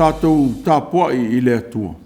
Tatou tapuai i le Atua.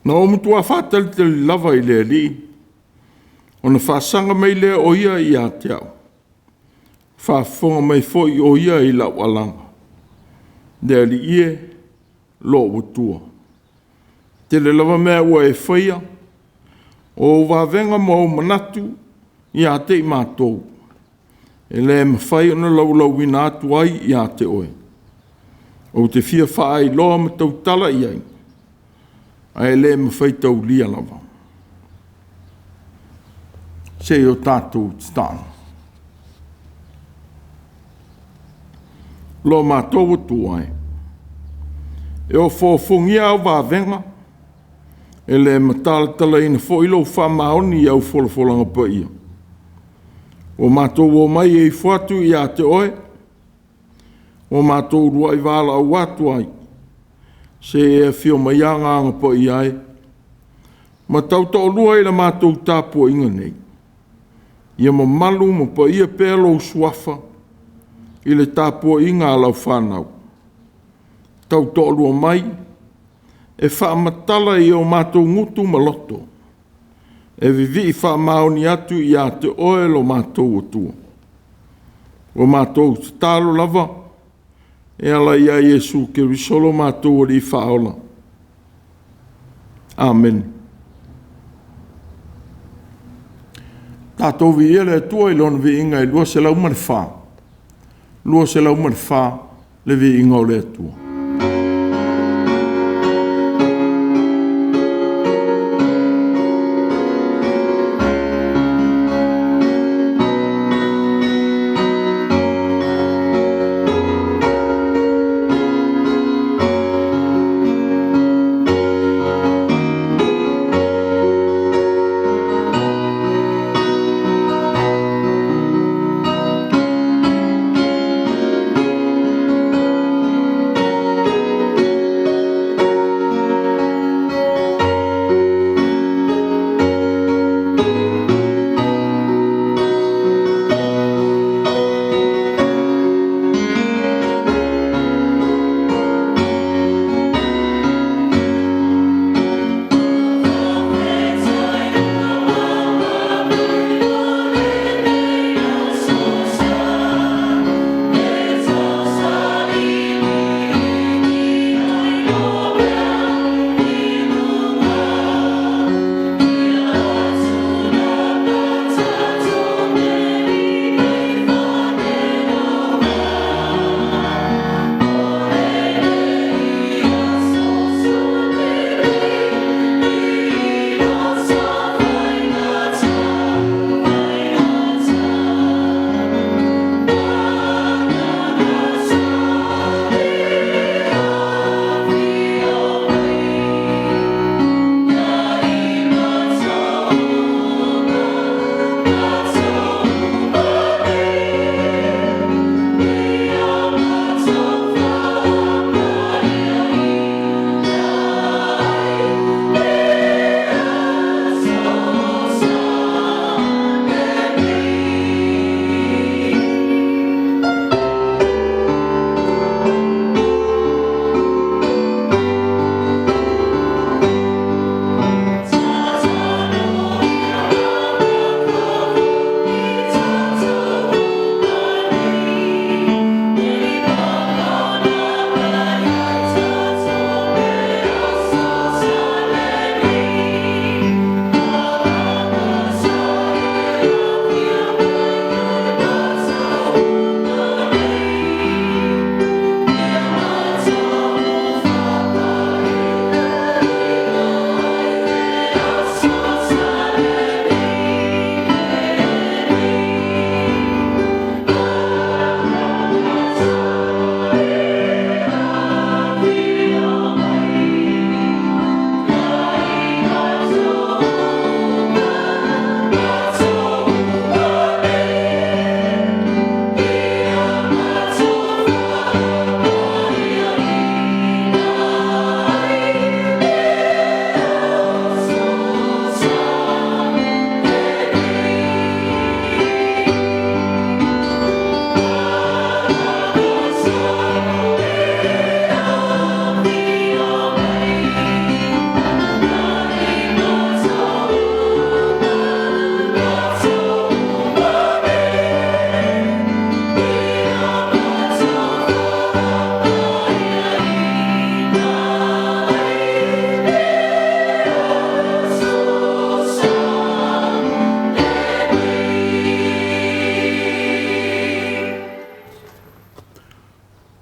Na ou matua faatalitali lava i le Alii, ona faasaga mai lea o Ia ia te au, faafofoga mai foi o Ia i lau alaga. Le Alii e, lou Atua, tele lava mea ua e faia, o ou vavega ma ou manatu ia te i matou, e le mafai ona laulauina atu ai ia te oe. Ou te fia faailoa ma tautala i ai, ae le mafai taulia lava. Se i o tatou tatalo. Lo matou Atua e, e ofoofogia au vavega, e le matalatalaina foi lou faamaoni i au folafolaga paia. Ua matou omai e ifo atu ia te Oe, ua matou uluai valaau atu ai, se i e afio mai Agaga Paia e, ma tautoalua i le matou tapuaiga nei, ia mamalu ma paia pea lou Suafa i le tapuaiga a lau fanau. Tautoalua mai e faamatala i o matou gutu ma loto, e vivii faamaoni atu ia te Oe lo matou Atua. Ua matou tatalo lava e ala ia Iesu Keriso lo matou Alii Faaola. Amene. Tatou viia le Atua i Lona viiga e 204, 204, le viiga o le Atua.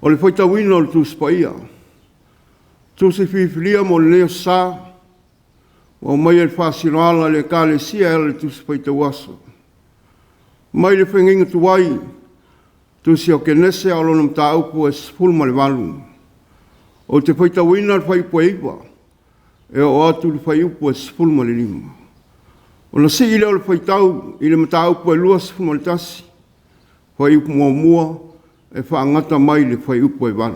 O le faitauina o le Tusi Paia, Tusi Filifilia mo lenei Aso Sa, ua aumaia i le faasinoala a le Ekalesia e ala i le Tusi Faitau Aso. Mai le Fegaiga Tuai, Tusi o Kenese a o lona mataupu e 18. Ou te faitauina le fuaiupu e 9 e oo atu i le fuaiupu e 15. Ona sii lea o le faitau i le mataupu e 21, fuaiupu 1 e faagata mai i le fuaiupu e 8.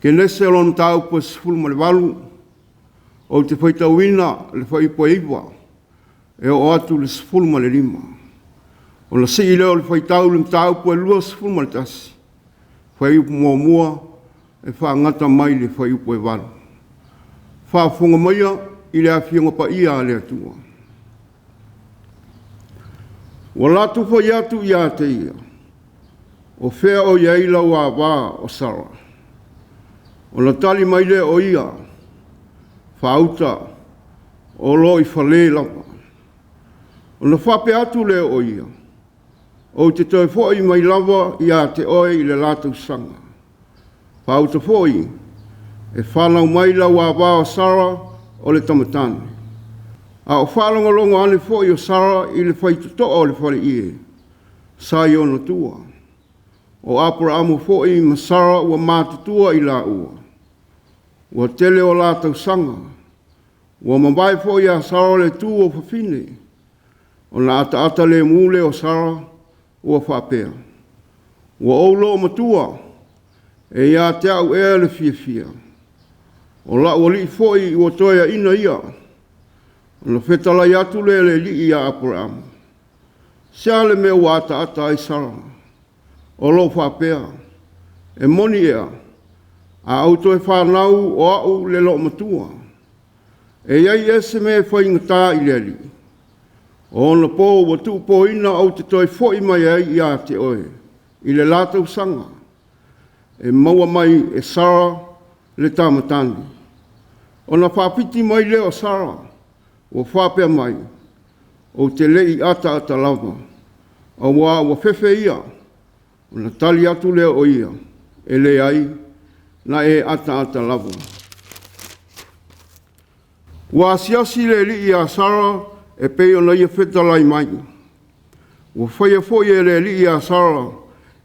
Kenese o lona mataupu e 18, ou te faitauina le fuaiupu e 9 e oo atu i le 15. Ona sii lea o le faitau i le mataupu e 21, fuaiupu 1 e faagata mai i le fuaiupu e 8. Faafofoga maia i le Afioga Paia a le Atua. Ua latou fai atu ia te ia, o fea o i ai lau ava o Sara? Ona tali mai lea o ia, faauta o lo o i fale lava. Ona faapea atu lea o ia, ou te toe foi mai lava ia te oe i le la tausaga. Faauta foi, e fanau mai lau ava o Sara o le tama tane. A o faalogologo ane foi o Sara i le faitotoa o le faleie sa i ona tua. O Aperamo foi ma Sara ua matutua i laua, ua tele o la tausaga, ua mavae foi ia Sara le tu o fafine. Ona ataata lemu lea o Sara ua faapea, ua ou loomatua, e ia te au ea le fiafia, o la'u alii foi ua toeaina ia. Ona fetalai atu lea o le Alii ia Aperamo, se a le mea ua ataata ai Sara? O lo o faapea, e moni ea, a ou toe fanau o au le loomatua? E i ai ea se mea e faigata i le Alii? O ona po ua tuupoina ou te toe foi mai ai ia te oe i le la tausaga, e maua mai e Sara le tama tane. Ona faapiti mai lea o Sara, ua faapea mai, ou te le i ataata lava, auā ua fefe ia. Ona tali atu lea o ia, e leai, na e ataata lava. Ua asiasi le Alii iā Sara e pei ona ia fetalai mai. Ua faia foi e le Alii iā Sara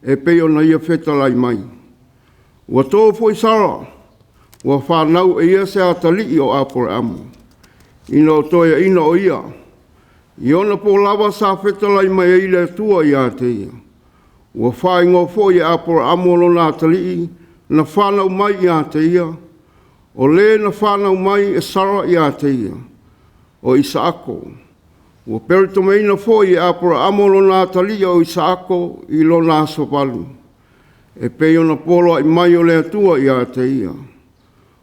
e pei ona ia fetalai mai. Ua to foi Sara, ua fanau e ia se atalii o Aperamo, ina o toeaina o ia. I ona po lava sa fetalai mai ai le Atua ia te ia. Ua faaigoa foi e Aperamo lona atalii na fanau mai ia te ia, o le na fanau mai e Sara ia te ia, o Isaako. Ua peletomaina foi e Aperamo lona atalii o Isaako i lona asovalu, e pei ona poloai mai o le Atua ia te ia.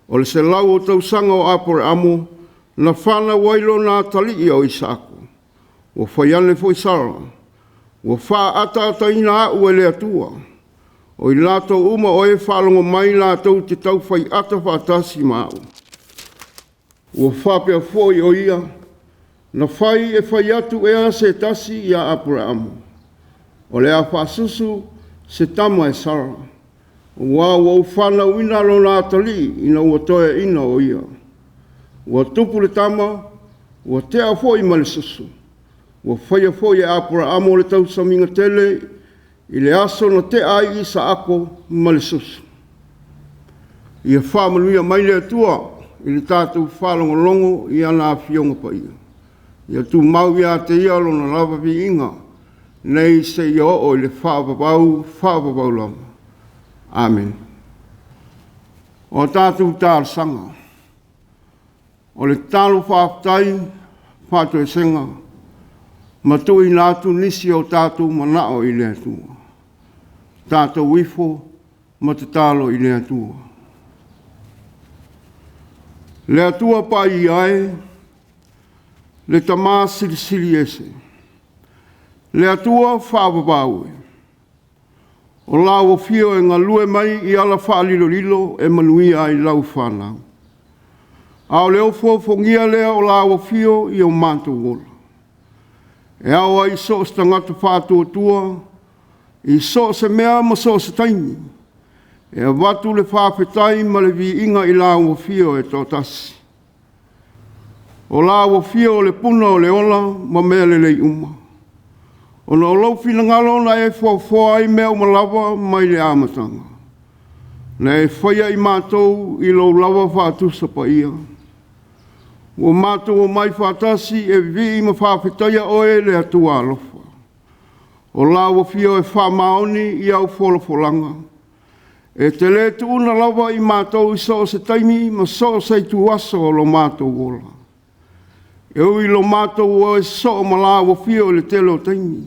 O le 100 o tausaga o Aperamo na fanau ai lona atalii o Isaako. Ua fai ane foi Sara, ua faaataataina au e le Atua. O i latou uma o e faalogo mai latou te tau fai ata faatasi ma au. Ua faapea foi o ia, na fai e fai atu ea se tasi ia Aperamo, o le a faasusu se tama e Sara, aua ua ou fanauina lona atalii ina ua toeaina o ia. Ua tupu le tama, ua tea foi ma le susu. Ua faia foi e Aperamo le tausamiga tele i le aso na tea ai Isaako ma le susu. Ia faamanuia mai le Atua i le tatou faalogologo i ana Afioga Paia. Ia tumau ia te ia lona lava viiga, nei seia oo i le faavavau, faavavau lava. Amene. O a tatou talosaga, o le tatalo faafetai, faatoesega, ma tuuina atu nisi o tatou manao i le Atua. Tatou ifo ma tatalo i le Atua. Le Atua Paia e, le Tama Silisili Ese, le Atua faavavau e, o lau afio e galue mai i ala faalilolilo e manuia ai lau fanau. A o le ofoofogia lea o lau afio i o matou ola. E ao ai so o se tagata faatuatua I so o se mea ma so o se taimi, e avatu le faafetai ma le viiga i lau Afio e toatasi. O lau Afio o le puna o le ola ma mea lelei uma. Ona o lou finagalo na e foafoa ai mea uma lava mai le amataga, na e faia i matou i lou lava faatusa paia. Ua matou omai faatasi e vivii ma faafetaia oe le Atua alofa. O lau Afio e faamaoni i au folafolaga, e te le tuuna lava i matou i so o se taimi ma so o se ituaso o lo matou ola. E ui i lo matou o soo ma lau Afio i le tele o taimi,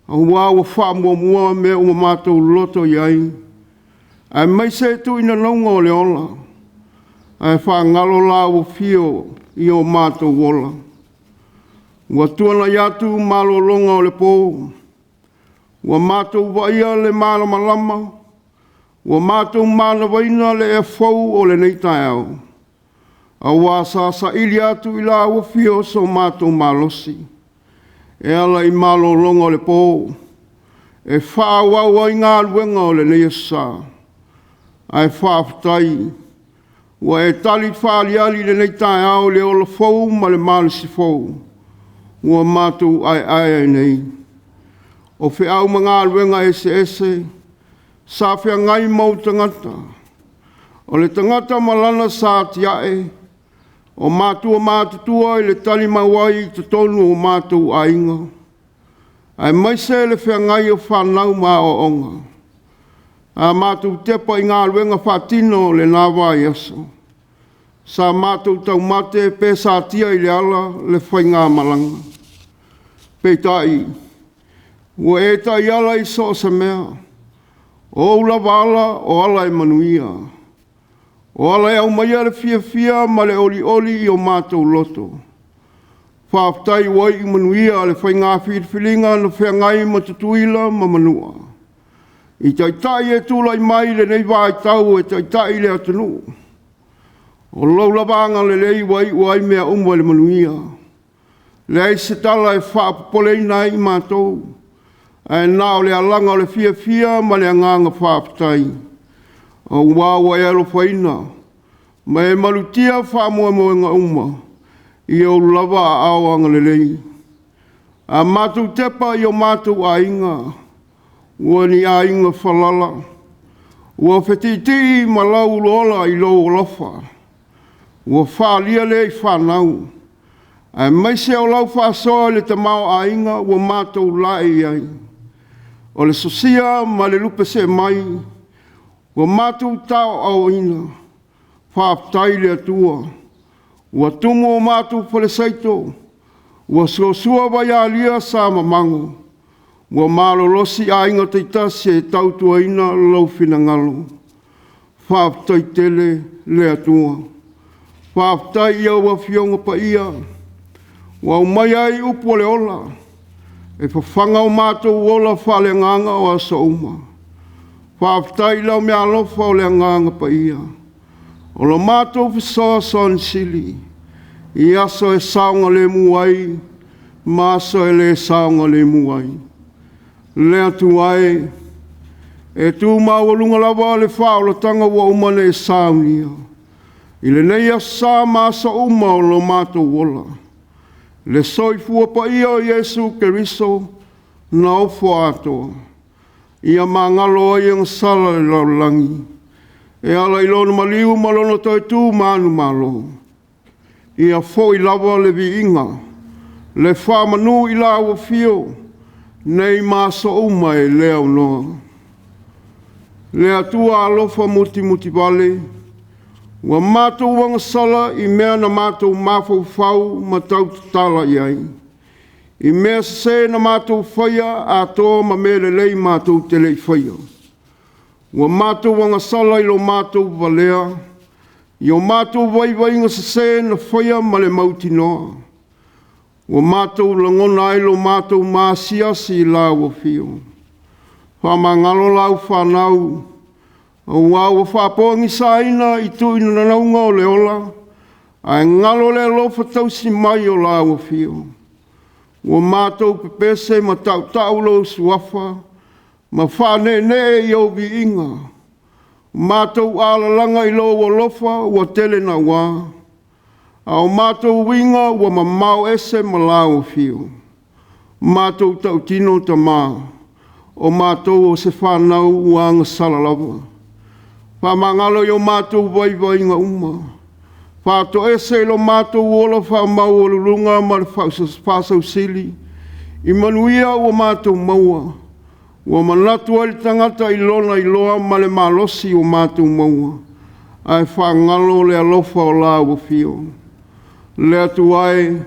aua ua faamuamua mea ua matou loto i ai, aemaise tuinanauga o le ola, ae faagalo lau Afio i o matou ola. Ua tuanai atu malologa o le po, ua matou vaaia le malamalama, ua matou manavaina le ea fou o lenei taeao, aua sa saili atu i lau Afio so matou malosi e ala i malologa o le po e faaauau ai galuega o lenei aso sa. Ae faafetai ua e tali faaaliali i lenei taeao i le ola fou ma le malosi fou ua matou aeae ai nei. O feau ma galuega eseese sa feagai ma ou tagata, o le tagata ma lana sa tiae, o matua matutua i le talimau ai i totonu o matou aiga, aemaise le feagai o fanau ma aoaoga. A matou tepa i galuega faatino o lena vaiaso, sa matou taumate pe satia i le ala le faigamalaga. Peitai, ua e taiala i so o se mea, o ou lava ala o ala e manuia, o ala e aumaia le fiafia ma le olioli i o matou loto. Faafetai ua iu manuia le faiga filifiliga na feagai ma Tutuila ma Manua, i Taitai e tulai mai i lenei vaitau e taitai le atunuu. O lou lava agalelei ua iu ai mea uma i le manuia. Leai se tala e faapopoleina ai matou, ae na o le alaga o le fiafia ma le agaga faafetai, aua ua e alofaina ma e malutia faamoemoega uma i ou lava aao agalelei. A matou tepa i o matou aiga, ua ni aiga falala, ua fetiitii ma lauuluola i lou alofa, ua faaalia lea i fanau, aemaise o lau faasoa i le tamaoaiga ua matou laei ai. O le sosia ma le lupesee mai ua matou taoaoina. Faafetai i le Atua ua tumu o matou falesaito, ua suasua vaialia sa mamago, ua malolosi aiga taitasi e tautuaina lou finagalo. Faafetai tele le Atua. Faafetai i au Afioga Paia ua aumaia ai upu o le ola e fafaga o matou ola faaleagaga o aso uma. Faafetai i lau meaalofa o le Agaga Paia, o lo matou fesoasoani sili i aso e saogalemu ai ma aso e le saogalemu ai. Le Atua e, e tu maualuga lava le faaolataga ua uma ona e saunia i lenei aso sa ma aso uma o lo matou ola, le soifua paia o Iesu Keriso na ofo atoa, ia magalo ai agasala i le lalolagi e ala i lona maliu ma lona toe tu manumalo. Ia foi lava le viiga, le faamanu i lau Afio nei ma aso uma e le aunoa. Le Atua alofa mutimutivale, ua matou agasala i mea na matou mafaufau ma tautatala i ai, i mea sese na matou faia atoa ma mea lelei matou te le i faia. Ua matou agasala i lo matou valea, i o matou vaivaiga sese na faia ma le mautinoa. Ua matou lagona ai lo matou maasiasi i lau Afio. Faamagalo lau fanau, aua ua faapogisaina i tuinanauga o le ola, ae galo le alofa tausi mai o lau Afio. Ua matou pepese ma tautau lou Suafa, ma faaneenee i ou viiga. Matou alalaga i lou alofa ua tele naua, a o matou uiga ua mamao ese ma lau afio. Matou tautino tama, o matou o se fanau ua agasala lava. Faamagalo i o matou vaivaiga uma. Faatoese i lo matou ola faamaualuluga ma le faasausili i manuia ua matou maua. Ua manatu ai le tagata i lona iloa ma le malosi ua matou maua, ae faagalo le alofa o lau afio. Le Atua e,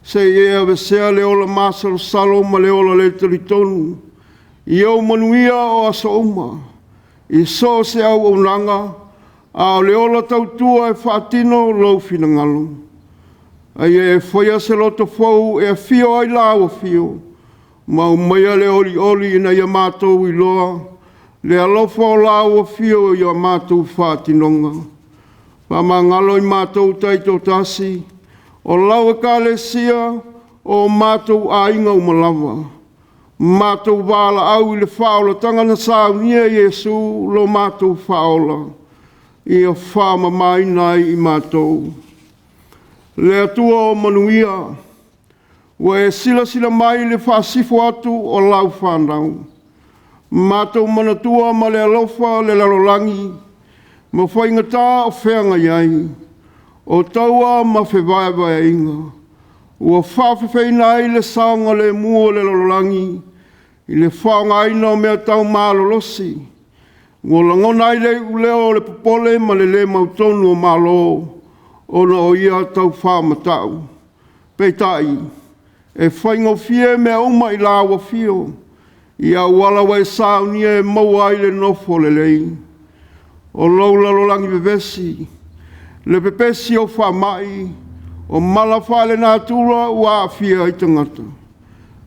se i e aveesea le ola masalosalo ma le ola le talitonu i ou manuia o aso uma, i so o se auaunaga, a o le ola tautua e faatino lou finagalo. A ia e faia se loto fou e afio ai lau afio, ma aumaia le olioli ina ia matou iloa le alofa o lau afio i a matou faatinoga. Faamagalo i matou taitoatasi, o lau ekalesia, o matou aiga uma lava. Matou valaau i le faaolataga na saunia e Iesu lo matou faaola, ia faamamaina ai i matou. Le Atua o manuia, ua e silasila mai i le faasifo atu o lau fanau. Matou manatua ma le alofa le lalolagi ma faigata o feagai ai, o taua ma fevaevaeaiga, ua faafefeina ai le saogalemu o le lalolagi i le faaaogaina o mea tau malolosi. Ua lagona ai le iuleo o le popole ma le le mautonu o Malo ona o ia taufaamatau. Peitai, e faigofie mea uma i lau afio i auala ua e saunia e maua ai le nofo lelei. O lou lalolagi vevesi, le pepesi o faamai, o mala faalenatura ua aafia ai tagata,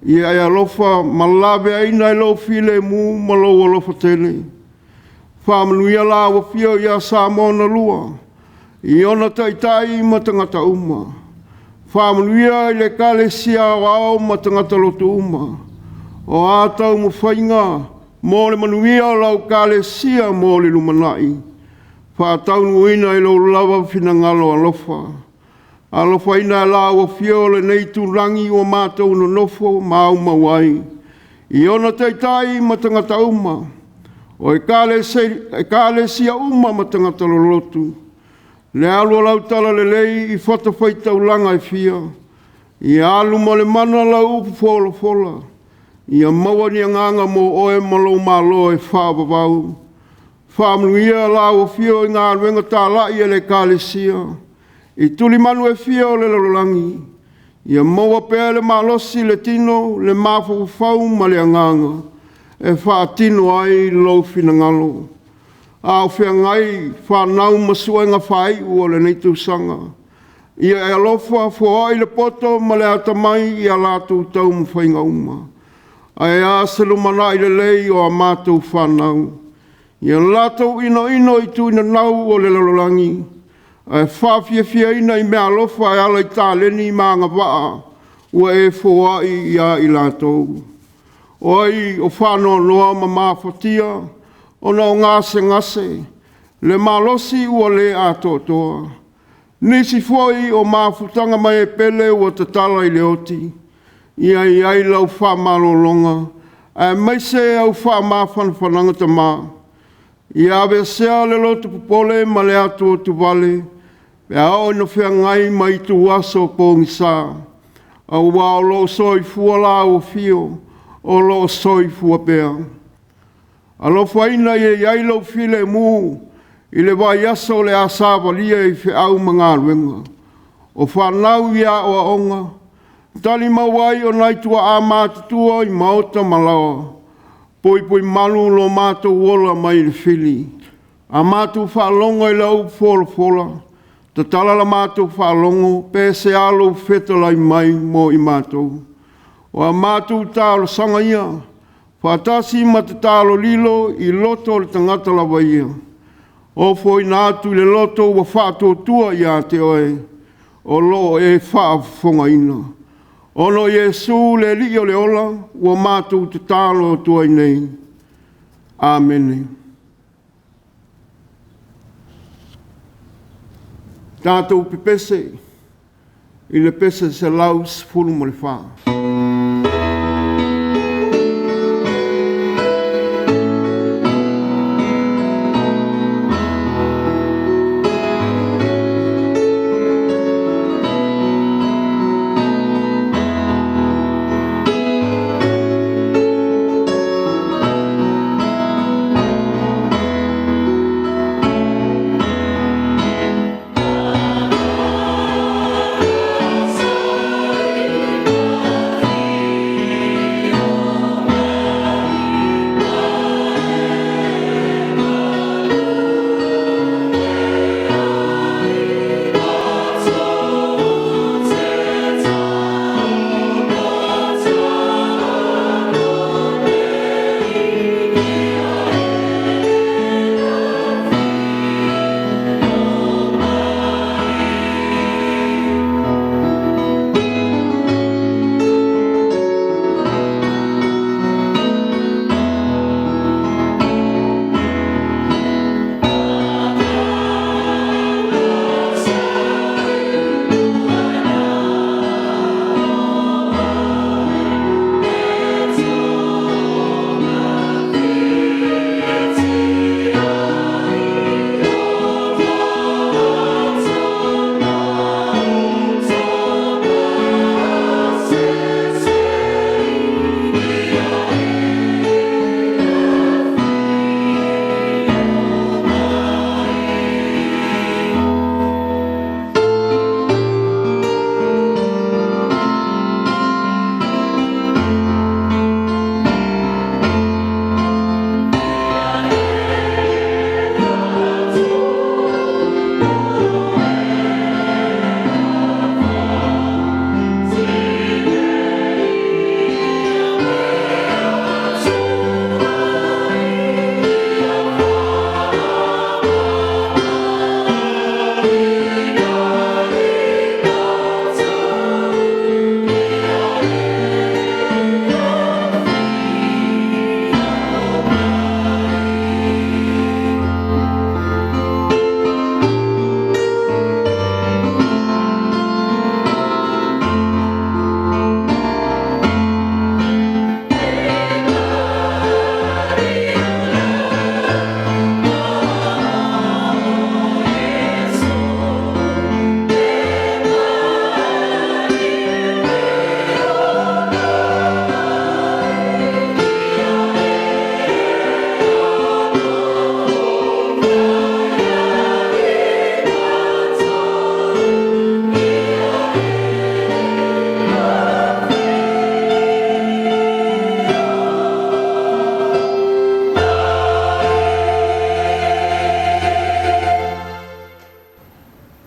ia e alofa ma laveaiina i lou filemu ma lou alofa tele. Faamanuia lau afio ia Samoa na lua, i ona taitai ma tagata uma. Faamanuia i le Ekalesia Aoao ma tagata lotu uma. O a taumafaiga mo le manuia o lau Ekalesia mo le lumanai, faataunuuina i lou lava finagalo alofa. Alofaina e lau afio lenei itulagi ua matou nonofo ma aumau ai, i ona taitai ma tagata uma, o ekalesia uma ma tagata lolotu, le alu o lau talalelei i fatafaitaulaga e fia. Ia alu ma le mana lau upu folafola, ia maua ni agaga mo oe ma lou Malo e faavavau. Faamanuia lau afio i galuega talai a le Ekalesia i tulimanu e fia o le lalolagi, ia maua pea le malosi i le tino, le mafaufau ma le agaga e faatino ai lou finagalo. A o feagai fanau ma suega faaiu o lenei tausaga, ia e alofa foai le poto ma le atamai i a latou taumafaiga uma. Ae a se lumanai lelei o a matou fanau? Ia latou inoino i tuinanau o le lalolagi, ae faafiafiaina i meaalofa e ala i taleni ma agavaa ua e foai ia i latou. O ai o faanoanoa ma mafatia ona o gasegase, le malosi ua le atoatoa, nisi foi o mafutaga ma e pele ua tatala i le oti, ia i ai lau faamalologa aemaise au faamafanafanaga tama. Ia aveesea le loto popole ma le atuatuvale pe a oo ina feagai ma ituaso pogisa, aua o lo o soifua lau afio o lo o soifua pea. Alofaina ia i ai lou filemu i le vaiaso o le a savalia i feau ma galuega, o fanau i aoaoga, talimau ai o nai tuaa matutua i maota ma laoa, puipuimalu lo matou ola mai le fili. A matou faalogo i lau upu folafola, tatala la matou faalogo pe sea lou fetalai mai mo i matou. O a matou talosaga ia, faatasi ma tatalo lilo i loto o le tagata lava ia, ofoina atu i le loto ua faatuatua ia te oe, o lo o e faafofogaina. Ona o Iesu le Alii o le ola, ua matou tatalo atu ai nei. Amene. Tatou pepese i le pese 114.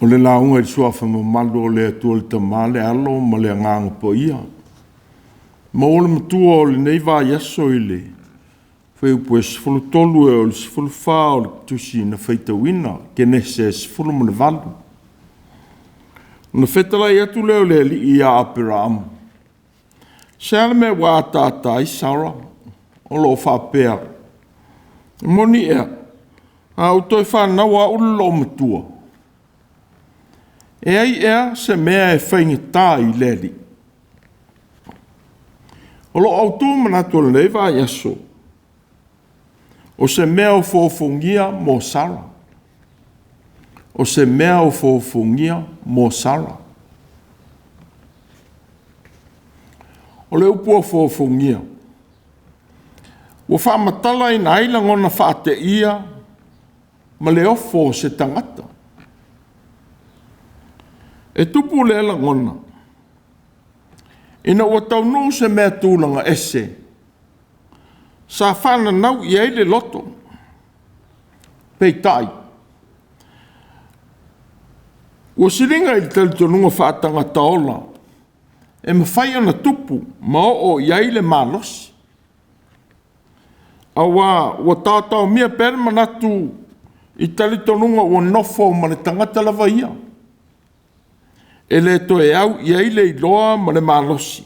O le lauga i le suafa mamalu o le Atua le Tama, le Alo ma le Agaga Paia. Maua le matua o lenei vaiaso i le fuaiupu e 13 e oo i le 14 o le tusi na faitauina, Kenese 18. Ona fetalai atu lea o le Alii ia Aperaamo, se a le mea ua ataata ai Sara o lo o faapea, “E moni ea, a ou toe fanau au i le loomatua? E ai ea se mea e faigata i le Alii?” O lou autu manatu o lenei vaiaso, o se mea ofoofogia mo Sara. O se mea ofoofogia mo Sara. O le upu ofoofogia, ua faamatalaina ai lagona faateia ma le ofo o se tagata. E tupu lea lagona ina ua taunuu se mea tulaga ese sa faananau i ai le loto, peitai, ua siliga i le talitonuga faa-tagata ola e mafai ona tupu ma oo i ai le malosi, aua ua taotaomia pea le manatu i talitonuga ua nofo ma le tagata lava ia, e le toe au i ai le iloa ma le malosi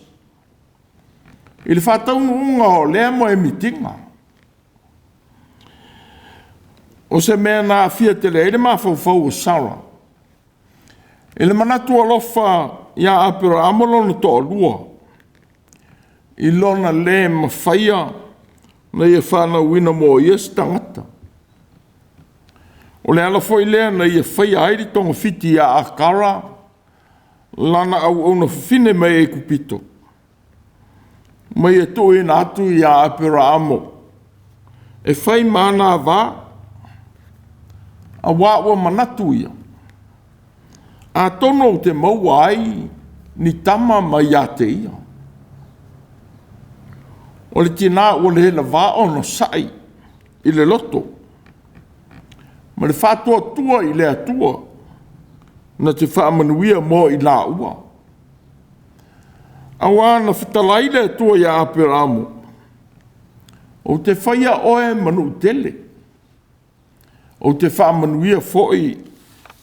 i le faataunuuga o lea moemitiga. O se mea na aafia tele ai le mafaufau o Sara i le manatu alofa ia Aperaamo lona toalua, i lona le mafaia ona ia fanauina mo ia se tagata. O le ala foi lea na ia faia ai le togafiti ia Akara, lana auauna fafine mai Aikupito, ma ia tuuina atu ia Aperaamo e fai ma ana ava, auā ua manatu ia, atonu ou te maua ai ni tama mai ia te ia. O le tinā ua le lavā onosai i le loto ma le faatuatua i le Atua na te faamanuia mo i laua. Auā na fetalai le Atua ia Aperaamo, ou te faia oe ma nuu tele, ou te faamanuia foi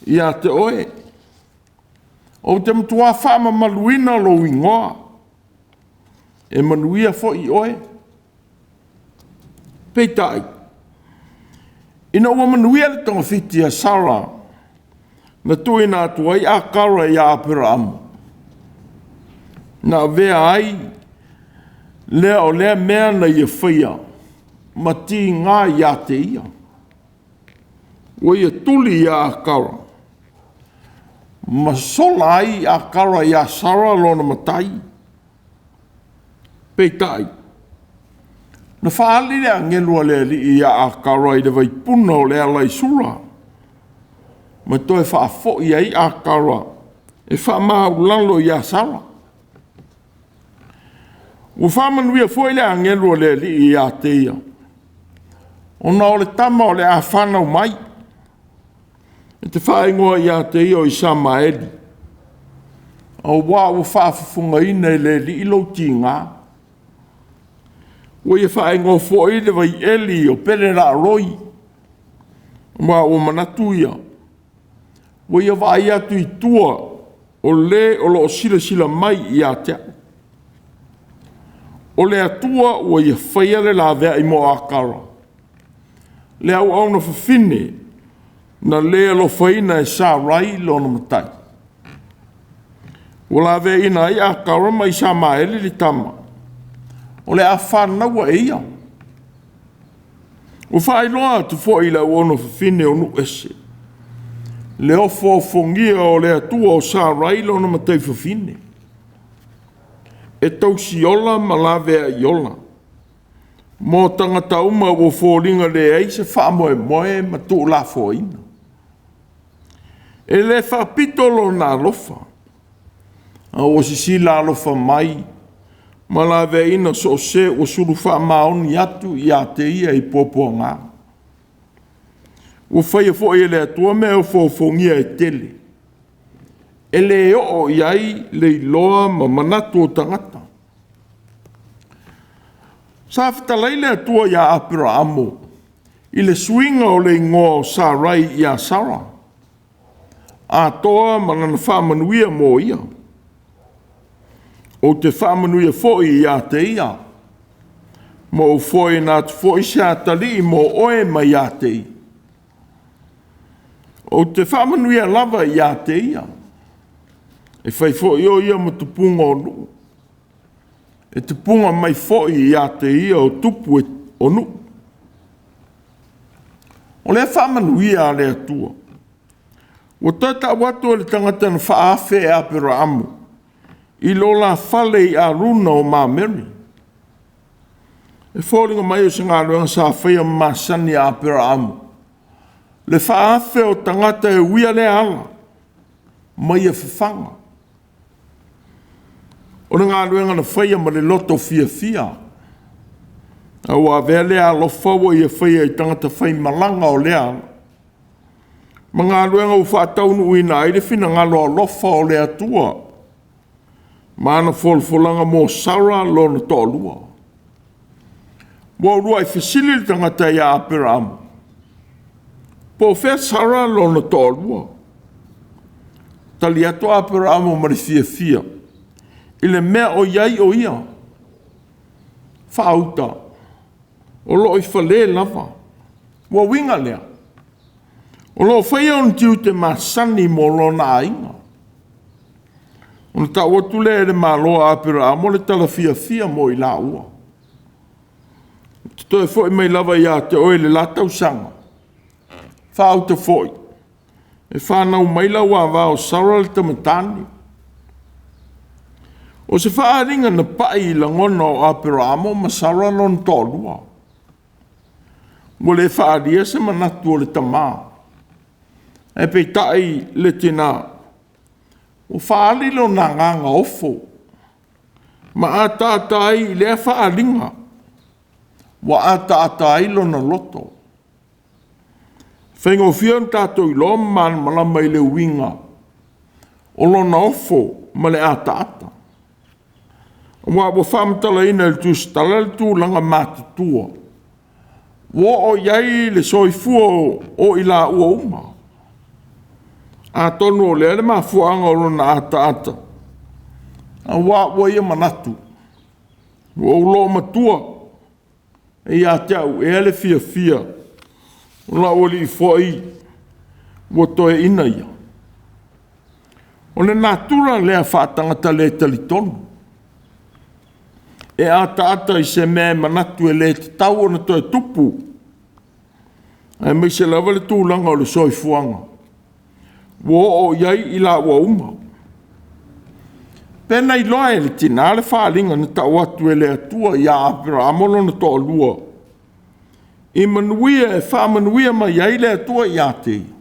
ia te oe, ou te matua faamamaluina lou igoa, e manuia foi oe. Peitai, ina ua manuia le togafiti a Sara, na tuuina atu ai Akara ia Aperaamo, na avea ai lea o lea mea na ia faia ma tiga ia te ia. Ua ia tuli ia Akara ma sola ai Akara ia Sara lona matai. Peitai, na faaali le agelu a le Alii ia Akara i le vaipuna o le ala i Sura, ma toe faafoi ai Akara e faamaulalo ia Sara. Ua faamanuia foi le agelu a le Alii ia te ia, ona o le tama o le a fanau mai, e te faaigoa ia te ia o Isamaeli, aua ua faafofogaina e le Alii lou tiga. Ua ia faaigoa foi le vaieli o Pere-Laa-Roi, ma ua manatu ia, ua ia vaai atu i tua o le o lo o silasila mai ia te au. O le Atua ua ia faia le laveai mo Akara, le auauna fafine na le alofaina e Sarai lona matai. Ua laveaiina ai Akara ma Isamaeli le tama o le a fanaua e ia. Ua faailoa atu foi i le auauna fafine o nuu ese le ofoofogia o le Atua o Sarai lona matai fafine, e tausiola ma laveai ola mo tagata uma ua foliga leai se faamoemoe ma tuulafoaiina. E le faapito lona alofa, a ua sisila alofa mai ma laveaiina so o se ua sulu faamaoni atu ia te ia i puapuaga. Ua faia foi e le Atua mea ofoofogia e tele, e le oo i ai le iloa ma manatu o tagata. Sa fetalai le Atua ia Aperaamo i le suiga o le igoa o Sarai ia Sara, atoa ma lana faamanuia mo ia. Ou te faamanuia foi ia te ia, ma ou foaiina atu foi se atalii mo oe mai ia te ia. Ou te faamanuia lava ia te ia, e fai foi o ia ma tupuga o nuu, e tupuga mai foi ia te ia o tupu o nuu. O lea faamanuia a le Atua, ua toe tau atu e le tagata na faaafe e Aperaamo i lo la fale i Aruna o Mamere. E foliga mai o se galuega sa faia ma masani e Aperaamo le faaafe o tagata e uia lea ala ma ia fafaga. O le galuega na faia ma le loto fiafia, a ua avea lea alofa ua ia faia i tagata faimalaga o lea ala, ma galuega ua faataunuuina ai le finagalo alofa o le Atua ma ana folafolaga mo Sara lona toalua. Ua uluai fesili le tagata ia Aperaamo, po o fea Sara lona toalua? Tali atu Aperaamo ma le fiafia i le mea o i ai o ia, faauta o lo o i fale lava. Ua uiga lea, O lo o faia ona tiute masani mo lona aiga. Ona tau atu lea e le Malo a Aperaamo le tala fiafia mo i laua. Ou te toe foi mai lava ia te oe i le la tausaga, faauta foi, e fanau mai lau ava o Sara le tama tane. O se faaaliga na pai i lagona o Aperaamo ma Sara lona toalua. Ua le faaalia se manatu o le tamā, ae peitai le tinā, ua faaali lona agaga ofo ma ataata ai i lea faaaliga, ua ataata ai lona loto. E faigofie ona tatou iloa ma malamalama i le uiga o lona ofo ma le ataata, aua ua faamatalaina e le Tusitala le tulaga matutua ua oo i ai le soifua o i laua uma. Atonu o lea le mafuaaga o lona ataata, aua ua ia manatu, ua ou loomatua, e ia te au ea le fiafia, o lou alii foi ua toeaina ia. O le natura lea faatagata le talitonu, e ataata i se mea e manatu e le tatau ona toe tupu, aemaise lava le tulaga o le soifuaga ua oo i ai i laua uma. Pe na iloa e le tina le faaaliga na tau atu e le Atua ia Aperaamo lona toalua i manuia e faamanuia mai ai le Atua ia te ia?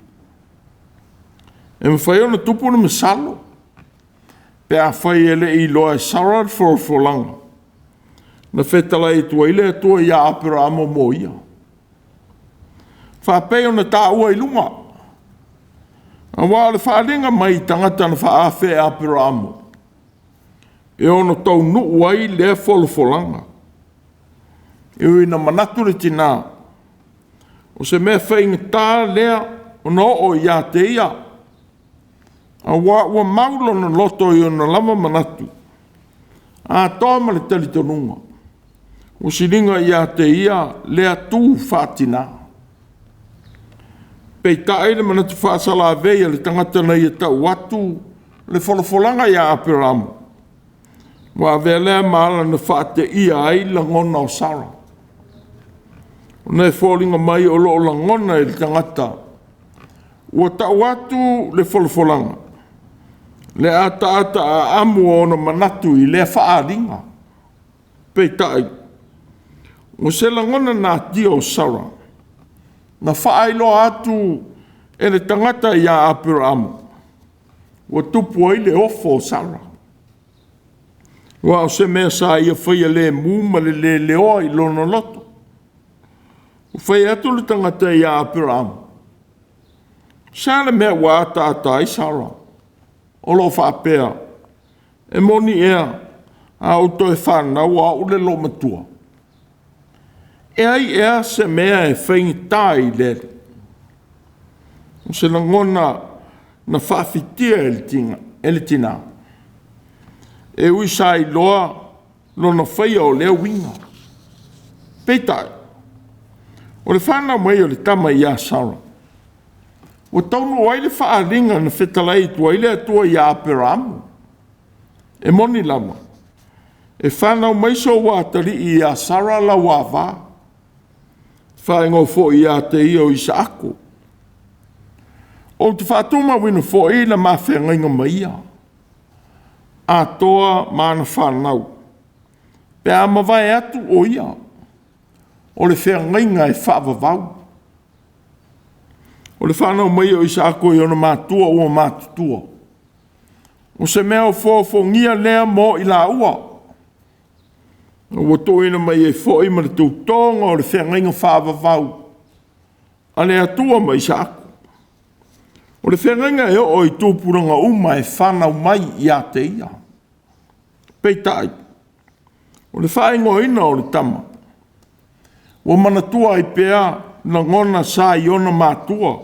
E mafai ona tupu le masalo pe afai e le i iloa e Sara le folafolaga na fetalai atu ai le Atua ia Aperaamo mo ia. Faapei ona taua i luga, aua o le faaaliga mai tagata na faaafe e Aperaamo, e ono taunuu ai lea folafolaga. E ui ina manatu le tina, o se mea faigata lea ona oo ia te ia, aua ua mau lona loto i ona lava manatu, atoa ma le talitonuga, ua siliga ia te ia lea tu faatina. Peitai le manatu faasalavei a le tagata na ia tau atu le folafolaga ia Aperaamo, ua avea lea ma ala na faateia ai lagona o Sara, ona e foliga mai o lo o lagona e le tagata ua tau atu le folafolaga, le ataata aamu o ona manatu i lea faaaliga. Peitai, o se lagona natia o Sara, na faailoa atu e le tagata ia Aperaamo, ua tupu ai le ofo o Sara, aua o se mea sa ia faia lemu ma le leleoa i lona loto. Ua fai atu le tagata ia Aperaamo, se a le mea ua ataata ai Sara, o lo o faapea, e moni ea, a ou toe fanau o au le loomatua? E ai ea se mea e faigata i le Alii? O se lagona na faafitia e le tina, e ui sa iloa lona faia o lea uiga. Peitai, o le fanau mai o le tama ia Sara, ua taunuu ai le faaaliga na fetalai atu ai le Atua ia Aperaamo. E moni lava, e fanau mai sou atalii ia Sara lau ava, faaigoa foi ia te ia o Isaako. Ou te faatumauina foi le ma feagaiga ma ia, atoa ma ana fanau, pe a mavae atu o ia, o le feagaiga e faavavau. O le fanau mai o Isaako i ona matua ua matutua, o se mea ofoofogia lea mo i laua, ua tuuina mai ai foi ma le tautoga o le feagaiga faavavau a le Atua ma Isaako. O le feagaiga e oo i tupulaga uma e fanau mai ia te ia. Peitai, o le faaigoaina o le tama, ua manatua ai pea lagona sa i ona matua,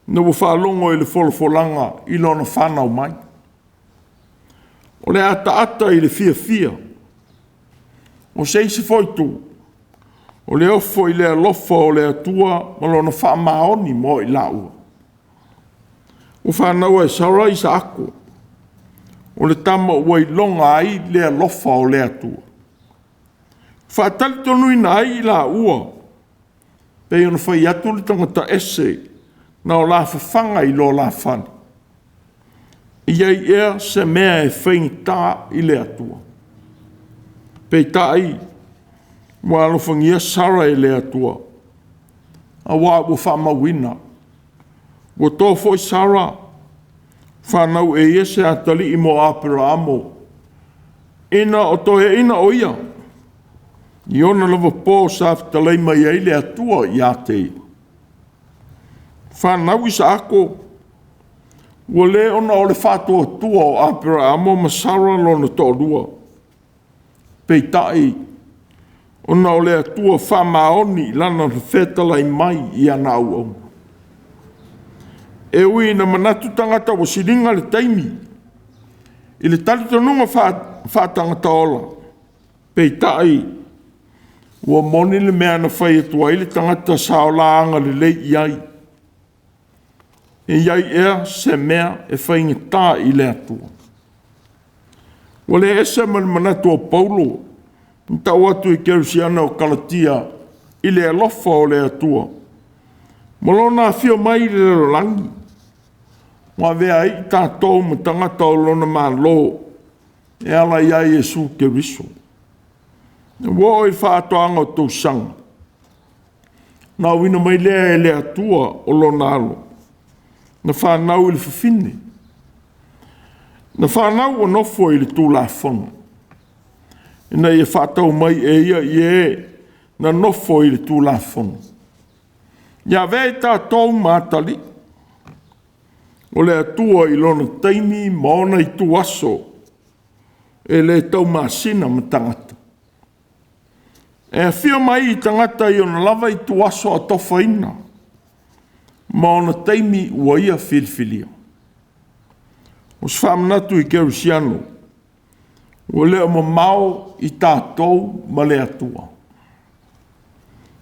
ina ua faalogo i le folafolaga i lona fanau mai. O le ataata i le fiafia. O se isi foi itu, O le ofo i le alofa o le Atua ma lona faamaoni mo i laua. Ua fanau e Sara Isaako, o le tama ua iloga ai le alofa o le Atua. Faatalitonuina ai i laua, pei ona fai atu le tagata ese na o la fafaga i lo la fale. E i ai ea se mea e faigata i le Atua? Peitai, ua alofagia Sara e le Atua, aua ua faamauina, ua to foi Sara, fanau e ia se atalii mo Aperamo, ina o toeaina o ia, i ona lava po sa fetalai mai ai le Atua ia te ia. Fanau Isaako, ua le ona o le faatuatua o Aperamo ma Sara lona toalua, peitai, ona o le Atua faamaoni i lana fetalai mai i ana auauna. E ui ina manatu tagata ua siliga le taimi i le talitonuga faatagata ola, peitai ua moni le mea na fai atu ai le tagata sa ola agalelei i ai, “E i ai ea se mea e faigata i le Atua?” Ua le ese ma le manatu o Paulo na tau atu i Kerisiano o Kalatia i le alofa o le Atua ma lona afio mai i le lalolagi, ua avea ai i tatou ma tagata o lona Malo e ala ia Iesu Keriso. Ua oo i le faatoaga o tausaga, ona auina mai lea e le Atua o lona Alo, na fanau i le fafine, na fanau ua nofo i le Tulafono, ina ia faatau mai e ia i e na nofo i le Tulafono, ia avea i tatou ma atalii o le Atua i lona taimi ma ona ituaso e le taumasina ma tagata. E afio mai i tagata i ona lava ituaso atofaina ma ona taimi ua Ia filifilia. O se faamanatu i Kerisiano, ua le o mamao i tatou ma le Atua.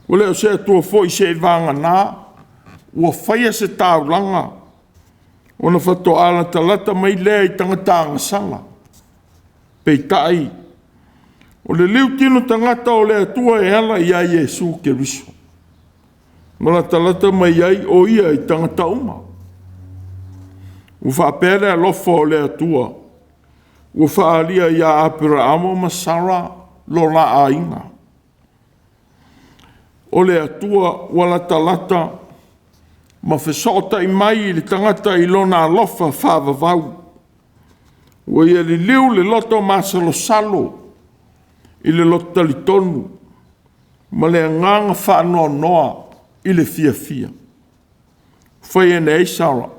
Ua le o se Atua foi seiavagana ua faia se taulaga ona faatoa latalata mai lea i tagata agasala. Peitai, o le liutino tagata o le Atua e ala ia Iesu Keriso, ma latalata mai ai o Ia i tagata uma. Ua faapea le alofa o le Atua ua faaalia ia Aperamo ma Sara lo la aiga. O le Atua ua latalata ma fesootai mai i le tagata i lona alofa faavavau, ua ia liliu le loto masalosalo i le loto talitonu ma le agaga faanoanoa i le fiafia. Fai ane ai Sara,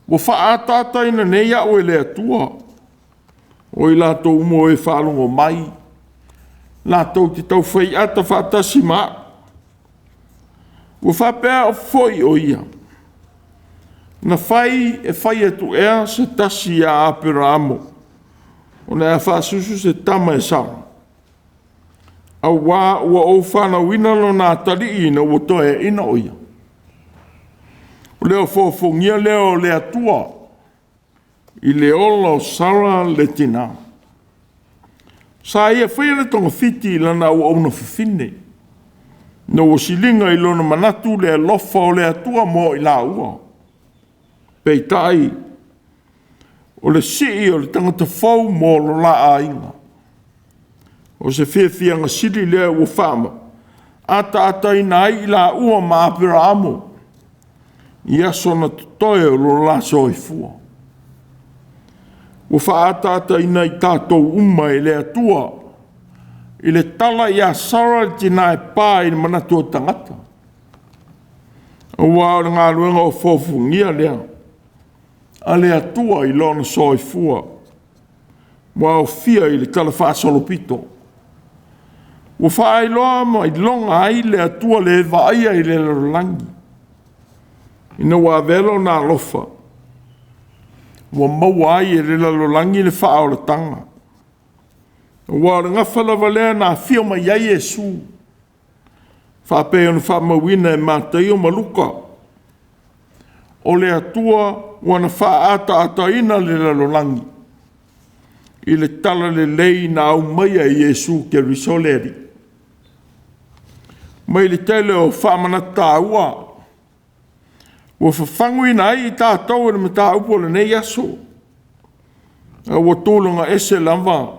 ua faaataataina nei au e le Atua, o i latou uma o e faalogo mai, latou te tau fai ata faatasi ma au. Ua faapea foi o ia, na fai e fai atu ea se tasi ia Aperamo o le a faasusu se tama e Sara? Aua ua ou fanauina lona atalii ina ua toeaina o ia. O le ofoofogia lea o le Atua i le ola o Sara le tina. Sa ia faia le togafiti i lana auauna fafine, ina ua siliga i lona manatu le alofa o le Atua mo i laua. Peitai, o le sii o le tagata fou mo lo la aiga, o se fiafiaga sili lea ua faaataataina ai i laua ma Aperamo i aso na totoe o lo la soifua. Ua faaataataina i tatou uma e le Atua i le tala ia Sara le tina e pa i le manatu o tagata, aua o le galuega ofoofogia lea a le Atua i lona soifua, ua aofia i le talafaasolopito. Ua faailoa ma iloga ai le Atua le vaaia i le lalolagi, ina ua avea lona alofa ua maua ai e le lalolagi le faaolataga. Aua o le gafa lava lea na afio mai ai Iesu. Faapei ona faamauina e Mataio ma Luka, o le Atua ua na faaataataina le lalolagi i le talalelei na aumaia e Iesu Keriso le Alii. Mai le tele o faamanatu taua ua fafaguina ai i tatou e le mataupu o lenei aso, a ua tulaga ese lava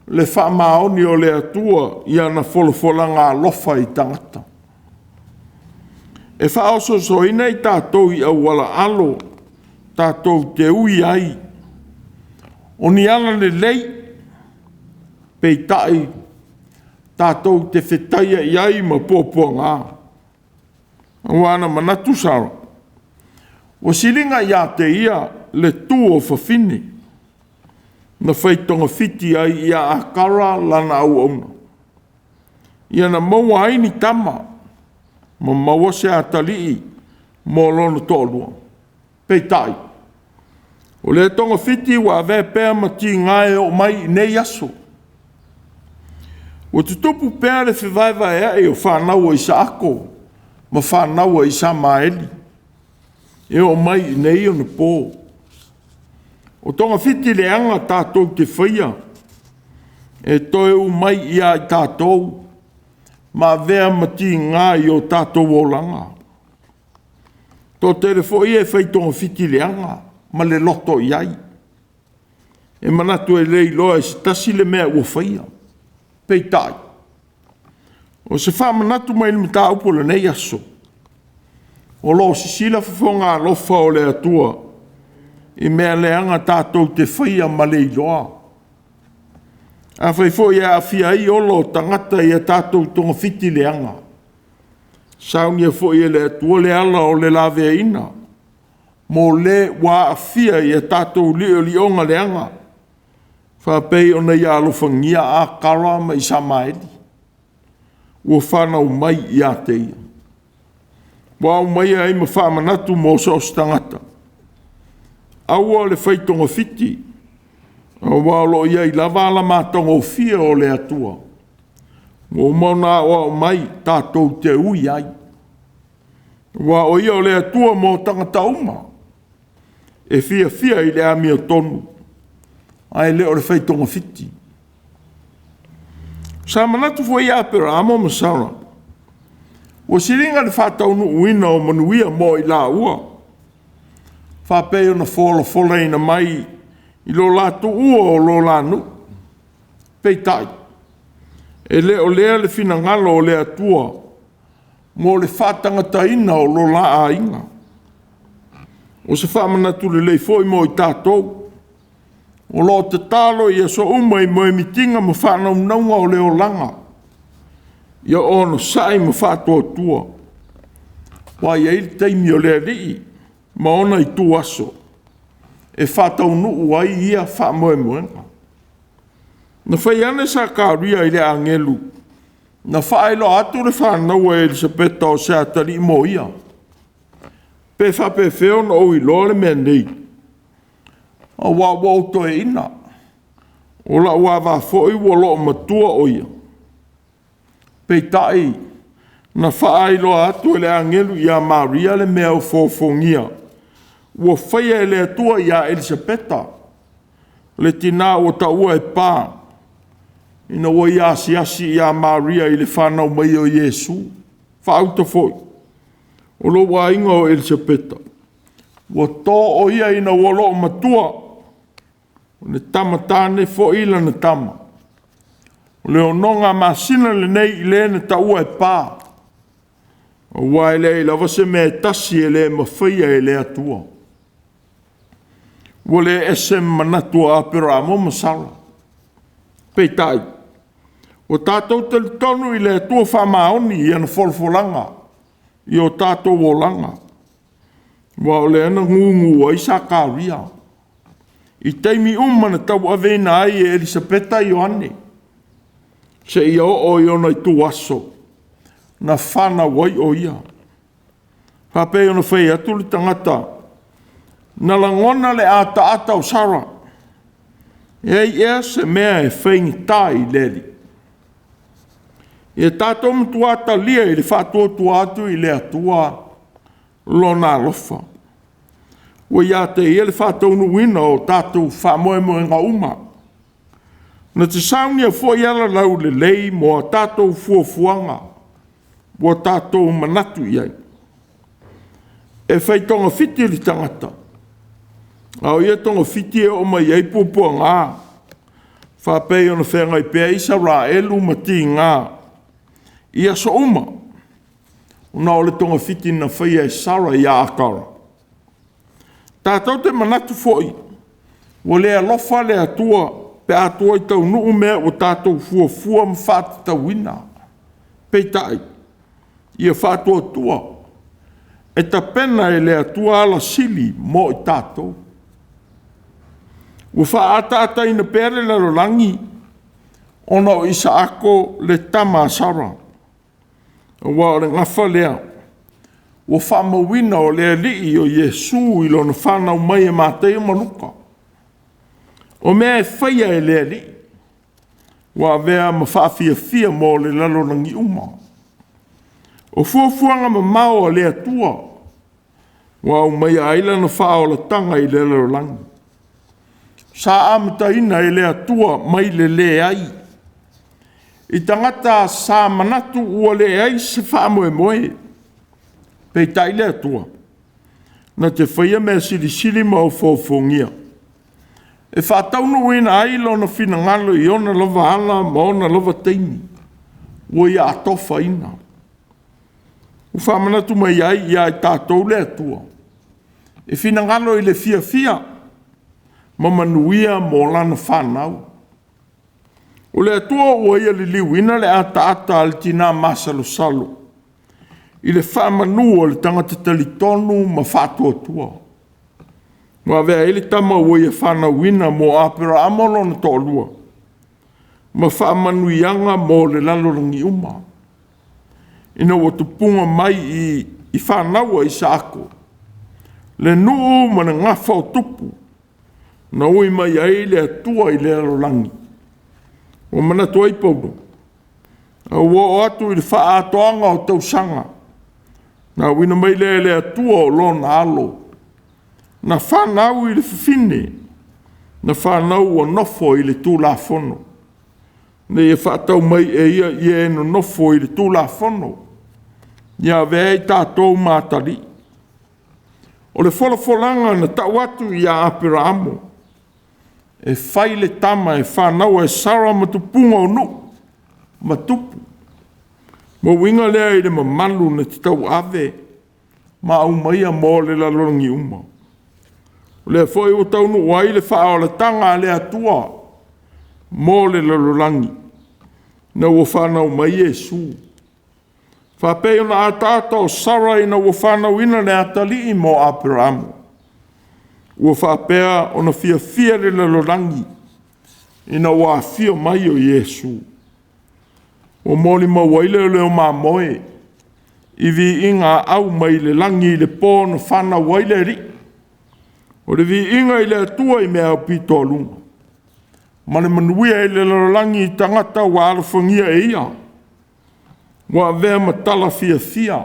le faamaoni o le Atua i ana folafolaga alofa i tagata. E faaosoosoina i tatou i auala alo tatou te ui ai o ni ala lelei, peitai tatou te fetaiai ai ma puapuaga. Aua na manatu Sara, ua siliga ia te ia le tu o fafine na fai togafiti ai ia Akara lana auauna, ia na maua ai ni tama ma maua se atalii mo lona toalua. Peitai, o lea togafiti ua avea pea ma tiga e oo mai i nei aso. Ua tutupu pea le fevaevaeai o fanau a Isaako ma fanau a Isamaeli e oo mai i nei ona po. O togafiti leaga tatou te faia e toe umai ia i tatou ma avea ma tiga i o tatou olaga. Toatele foi e fai togafiti leaga ma le loto i ai, e manatu e le iloa e se tasi le mea ua faia. Peitai, o se faamanatu mai le mataupu o lenei aso, o lo o sisila fofoga alofa o le Atua i mea leaga tatou te faia ma le iloa. Afai foi e aafia ai ola o tagata i a tatou togafiti leaga, saunia foi e le Atua le ala o le laveaiina mo le ua aafia i a tatou liolioga leaga, faapei ona ia alofagia Akara ma Isamaeli ua fanau mai ia te ia. Ua aumaia ai ma faamanatu mo so o se tagata, aua le fai togafiti, aua o lo o i ai lava ala matagofie o le Atua ua uma ona aoao mai tatou te ui ai. Aua o Ia o le Atua mo tagata uma, e fiafia i le amiotonu, ae le o le fai togafiti. Sa manatu foi Aperamo ma Sara, ua siliga le faataunuuina o manuia mo i laua, faapei ona folafolaina mai i lo la tuua o lo la nuu. Peitai, e le o lea le finagalo o le Atua mo le faatagataina o lo la aiga. O se faamanatu lelei foi mo i tatou o lo o tatalo i aso uma i moemitiga ma faanaunauga o le olaga, ia onosai ma faatuatua, aua e i ai le taimi o le Alii ma ona ituaso e faataunuu ai ia faamoemoega. Na fai ane Sakaria i le agelu na faailoa atu le fanau a Elisapeta o se atalii mo ia. Pe faapefea ona ou iloa le mea nei, aua ua ou toeaina, o lou ava foi ua loomatua o ia. Peitai, na faailoa atu e le agelu ia Maria le mea ofoofogia ua faia e le Atua ia Elisapeta, le tina ua taua e pa, ina ua ia asiasi ia Maria i le fanau mai o Iesu. Faauta foi, o lou aiga o Elisapeta, ua to o ia ina ua loomatua, o le tama tane foi lana tama. O le onoga masina lenei i le na taua e pa, aua e leai lava se mea e tasi e le mafaia e le Atua. Ua le ese ma manatu o Aperamo ma Sara. Peitai, ua tatou talitonu i le Atua faamaoni i ana folafolaga i o tatou olaga, aua o lea na gugu ai Sakaria i taimi uma na tauaveina ai e Elisapeta Ioane, seia oo i ona ituaso na fanau ai o ia. Faapei ona fai atu le tagata, na lagona le ataata o Sara, e ai ea se mea e faigata i le Alii? Ia tatou matua talia i le faatuatua atu i le Atua Lona alofa. Ua ia te Ia le faataunuuina o tatou faamoemoega uma. Na te saunia foi alalaulelei mo a tatou fuafuaga ua tatou manatu i ai. E fai togafiti le tagata, a o ia togafiti e oo mai i ai puapuaga, faapei ona feagai pea Isaraelu ma tiga i aso uma, ona o le togafiti na faia e Sara ia Akara. Tatou te manatu foi ua le alofa le Atua pe a tuai taunuu mea ua tatou fuafua ma faatatauina. Peitai, ia faatuatua, e tapena e le Atua ala sili mo i tatou. Ua faaataataina pea le lalolagi ona o Isaako le tama a Sara, aua o le gafa lea ua faamauina o le Alii o Iesu i lona fanau mai e Mataio ma Luka. O mea e faia e le Alii, ua avea ma faafiafia mo le lalolagi uma. O fuafuaga mamao a le Atua ua aumaia ai lana faaolataga i le lalolagi. Sa amataina e le Atua mai le leai, i tagata sa manatu ua leai se faamoemoe. Peitai le Atua, na te faia mea silisili ma ofoofogia, e faataunuuina ai Lona finagalo i ona lava ala ma ona lava taimi ua Ia atofaina. Ua faamanatu mai ai ia i tatou le Atua, e finagalo i le fiafia ma manuia mo lana fanau. O le Atua ua Ia liliuina le ataata a le tina masalosalo i le faamanu a le tagata talitonu ma faatuatua. Ua avea ai le tama ua ia fanauina mo Aperamo lona toalua, ma faamanuiaga mo le lalolagi uma, ina ua tupuga mai i fanau a Isaako le nuu ma le gafa o tupu na ui mai ai le Atua i le lalolagi. Ua manatu ai Paulo, ina ua oo atu i le faaatoaga o tausaga, ona auina mai lea e le Atua o lona Alo, na fanau i le fafine, na fanau ua nofo i le Tulafono, ina ia faatau mai e Ia e nonofo i le Tulafono, ia avea ai tatou ma atalii. O le folafolaga na tau atu ia Aperamo, e fai le tama e fanau e Sara ma tupuga o nuu ma tupu, ma uiga lea i le mamalu na te tauave ma aumaia mo le lalolagi uma. O lea foi ua taunuu ai le faaolataga a le Atua mo le lalolagi, ina ua fanau mai Iesu, faapei ona ataata o Sara ina ua fanauina le atalii mo Aperamo. Ua faapea ona fiafia le lalolagi ina ua afio mai o Iesu. Ua molimau ai leoleo mamoe i viiga aau mai le lagi i le po na fanau ai le Alii. O le viiga i le Atua i mea aupito aluga, ma le manuia i le lalolagi i tagata ua alofagia e Ia. Ua avea ma tala fiafia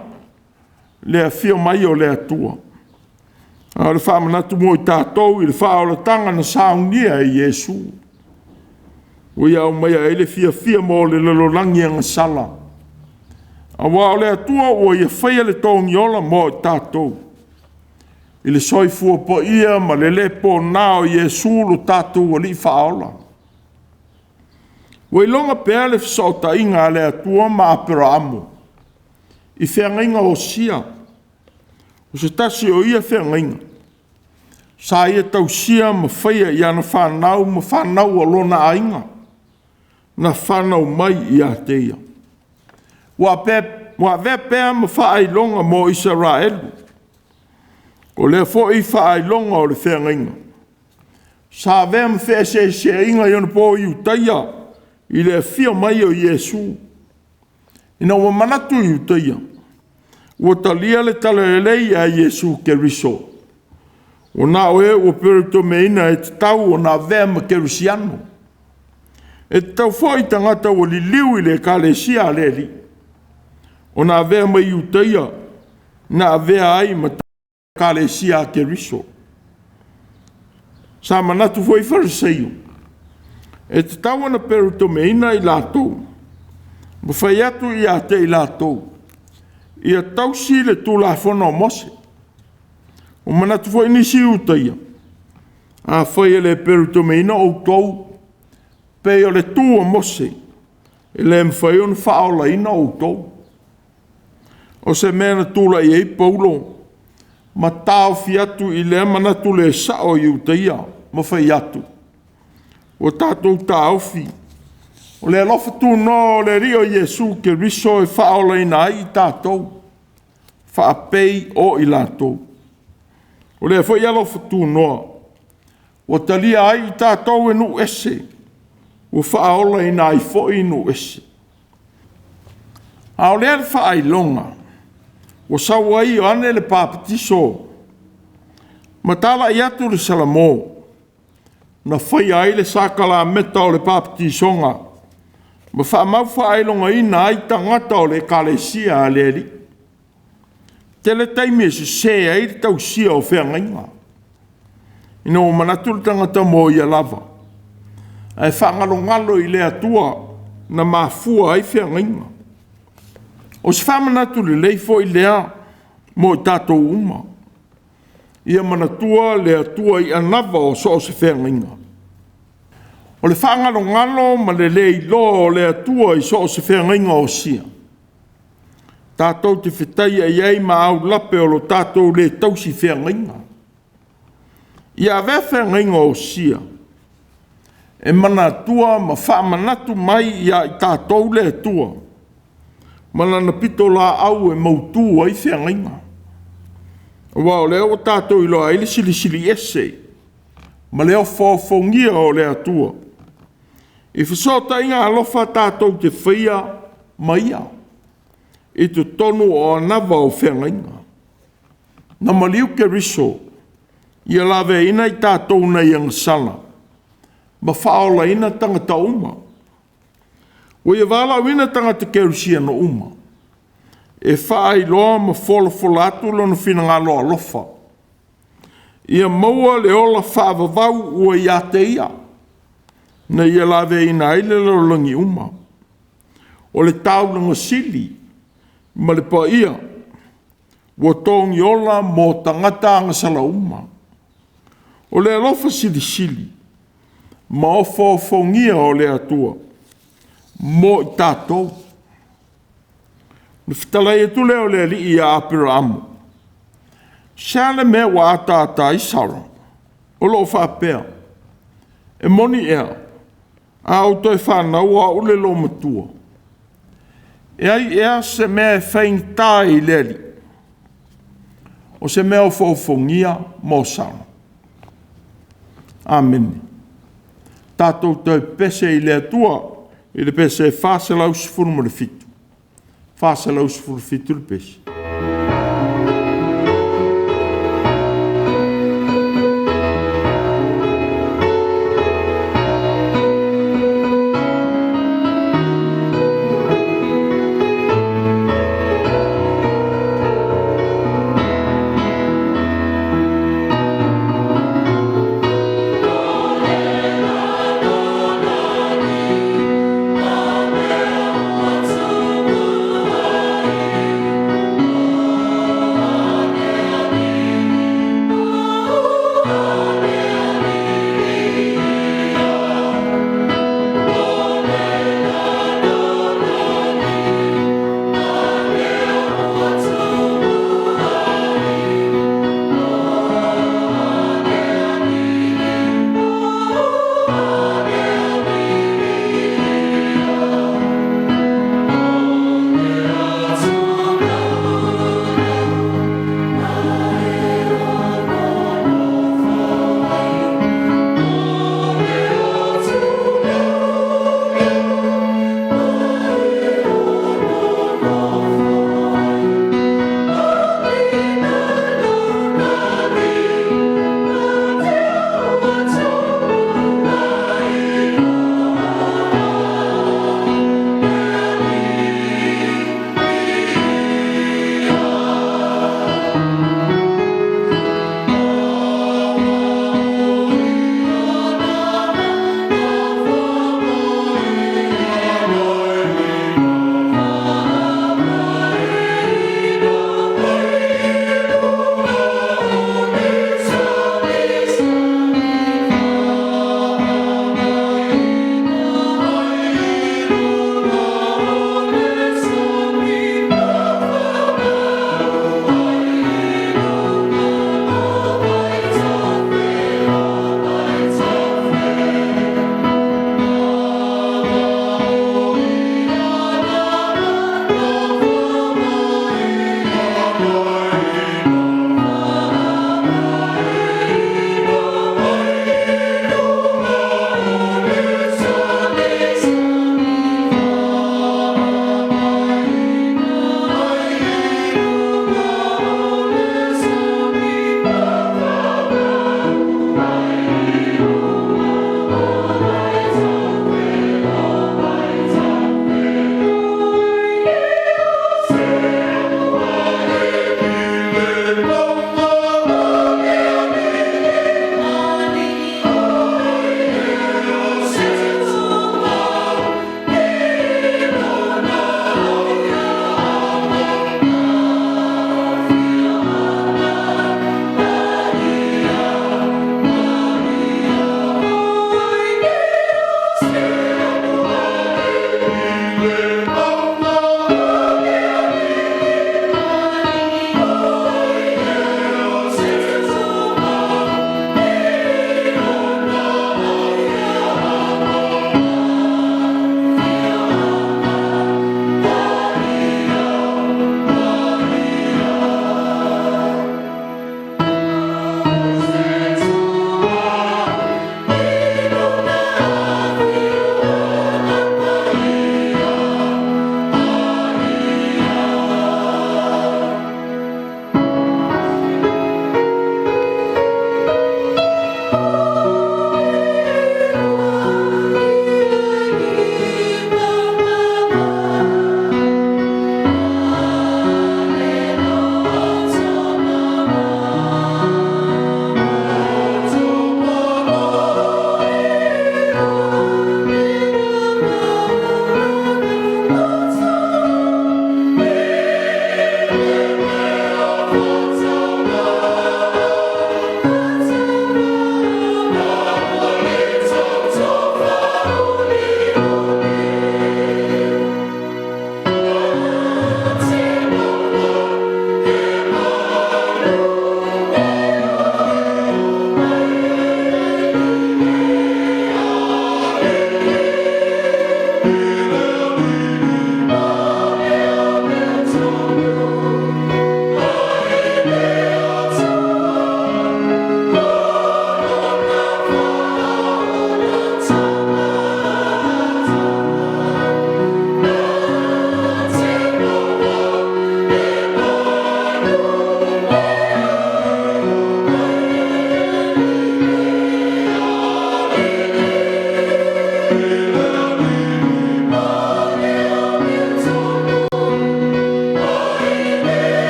le afio mai o le Atua. A o le faamanatu mo i tatou i le faaolataga na saunia e Iesu, ua Ia aumaia ai le fiafia mo le lalolagi agasala, aua o le Atua ua Ia faia le togiola mo i tatou, i le soifua paia ma le le pona o Iesu lo tatou Alii Faaola. Ua iloga pea le fesootaiga a le Atua ma Aperamo i feagaiga osia. O se tasi o ia feagaiga, sa ia tausia ma faia i ana fanau ma fanau a lona aiga na fanau mai ia te ia. Ua avea pea ma faailoga mo Isaraelu. O lea foi faailoga o le feagaiga, sa avea ma feeseeseaiga i onapo Iutaia i le afio mai o Iesu, ina ua manatu Iutaia ua talia le talalelei ia Iesu Keriso, ua na o e ua peretomeina e tatau ona avea ma kerisiano. E tatau foi i tagata ua liliu i le Ekalesia a le Alii ona avea ma Iutaia na avea ai ma Ekalesia a Keriso. Sa manatu foi Fariseio, e tatau ona perutomeina i latou ma fai atu ia te i latou, ia tausi le Tulafono a Mose. Ua manatu foi nisi Iutaia, afai e le perutomeina outou pei o le tu a Mose, e le mafai ona faaolaina outou. O se mea na tulai ai Paulo ma taofi atu i lea manatu le sao o Iutaia ma fai atu, “Ua tatou taofi, o le alofa tunoa o le Alii o Iesu Keriso e faaolaina ai i tatou, faapei o i latou.” O lea foi alofa tunoa ua talia ai i tatou e nuu ese, ua faaolaina ai foi nuu ese. A o lea le faailoga, ua sau ai Ioane le Papatiso ma talai atu le Salamo, na faia ai le sakalameta o le papatisoga ma faamau faailogaina ai tagata o le Ekalesia a le Alii. Tele taimi e sese ai le tausia o feagaiga, ina ua manatu le tagata mo ia lava, ae faagalogalo i le Atua na mafua ai feagaiga. O se faamanatu lelei foi lea mo i tatou uma, ia manatua le Atua i anava o so o se feagaiga. O le faagalogalo ma le le iloa o le Atua i so o se feagaiga osia, tatou te fetaiai ai ma aulape o lo tatou le tausi feagaiga. Ia avea feagaiga osia e manatua ma faamanatu mai ia i tatou le Atua ma Lana pitolaau e mautu ai feagaiga. Aua o lea ua tatou iloa ai le Silisili Ese ma le ofoofogia o le Atua i fesootaiga alofa tatou te faia ma Ia i totonu o anava o feagaiga. Na maliu Keriso ia laveaiina i tatou nai agasala ma faaolaina tagata uma. Ua ia valaauina tagata kerisiano uma e faailoa ma folafola atu lona finagalo alofa, ia maua le ola faavavau ua ia te Ia, na ia laveaiina ai le lalolagi uma. O le taulaga sili ma le paia ua togiola mo tagata agasala uma. O le alofa silisili ma ofoofogia o le Atua mo i tatou. Na fetalai atu lea o le Alii ia Aperaamo, se a le mea ua ataata ai Sara, o lo o faapea, e moni ea, a ou toe fanau o au le loomatua? E ai ea se mea e faigata ai i le Alii? O se mea ofoofogia mo Sara. Amene. Tatou toe pepese i le Atua i le pese 417, 417 le pese.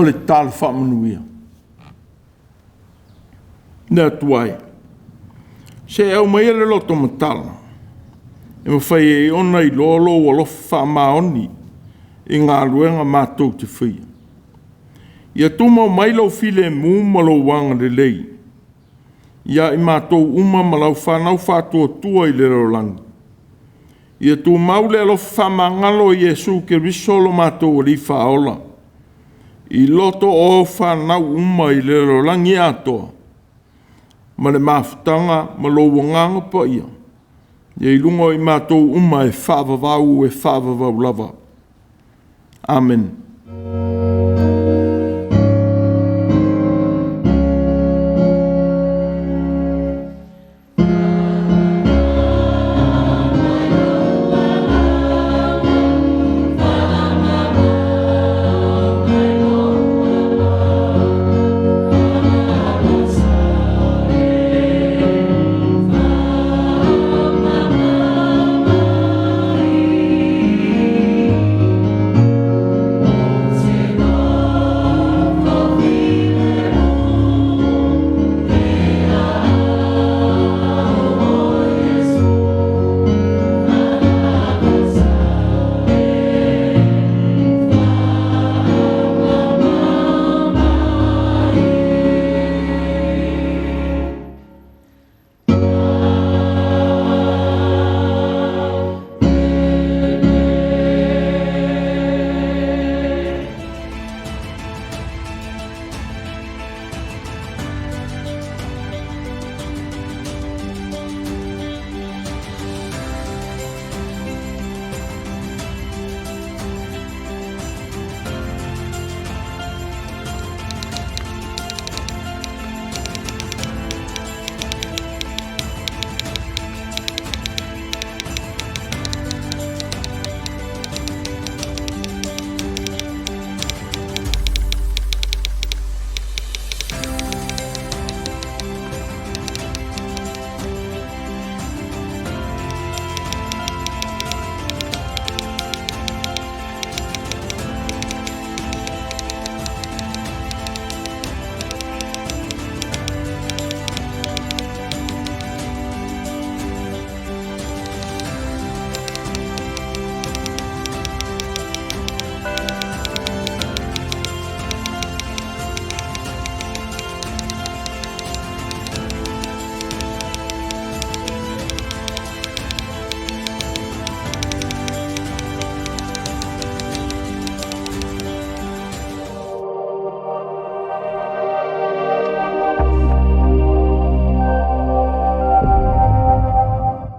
O le tala faamanuia. Le Atua e, se i aumaia le loto matala e mafai ai ona iloa lou alofa faamaoni i galuega matou te faia. Ia tumau mai lou filemu ma lou agalelei ia i matou uma ma lau fanau faatuatua i le lalolagi. Ia tumau le alofa faamagalo o Iesu Keriso lo matou Alii Faaola i loto o au fanau uma i le lalolagi atoa, ma le mafutaga ma lou Agaga Paia, ia i luga o i matou uma e faavavau e faavavau lava. Amene.